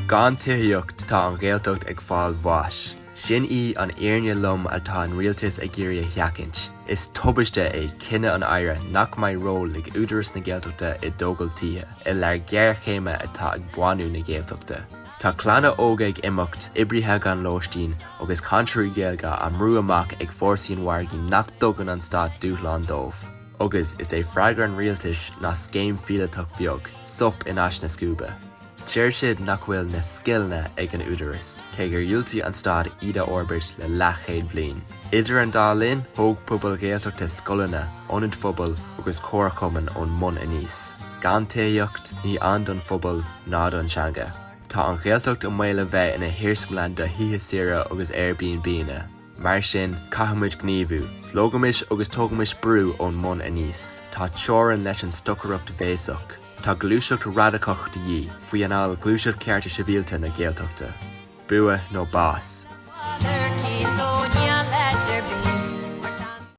Gan tithíocht, tá an Ghaeltacht ag fáil bháis. Sin í an fhírinne lom atá an rialtas ag iarraidh a sheachaint. Is tubaiste é cinneadh an Aire nach mbeidh ról ag Údarás na Gaeltachta i dtógáil tithe, i lár géarchéime atá ag bánú na Gaeltachta. Tá clanna óga ag imeacht, oibrithe gan lóistín, agus cainteoirí Gaeilge á mbrú amach ag fórsaí an mhargaidh nach dtugann an stát dúshlán dóibh. Agus is é freagra an rialtais ná scéim phíolótach bheag, sop in áit na scuaibe. Deir siad nach bhfuil na scileanna ag an Údarás, cé gur dhiúltaigh an stát iad a fhorbairt le leathchéad bliain. Idir an dá linn, thóg pobail Ghaeltachta scoileanna, ionaid phobail agus comharchumainn ón mbun aníos. Gan tithíocht, ní ann don phobal ná don teanga. Tá an Ghaeltacht i mbaol a bheith ina hiarsmalann do thithe saoire agus Airbnb-anna. Mar sin, caithfimid gníomhú. Slógaimis agus tógaimis brú ón mbun aníos. Tá teorainn leis an stocaireacht bhéasach. Tá gluaiseacht radacach de dhíth, faoi anáil Ghluaiseacht Cearta Sibhialta na Gaeltachta. Bua nó bás.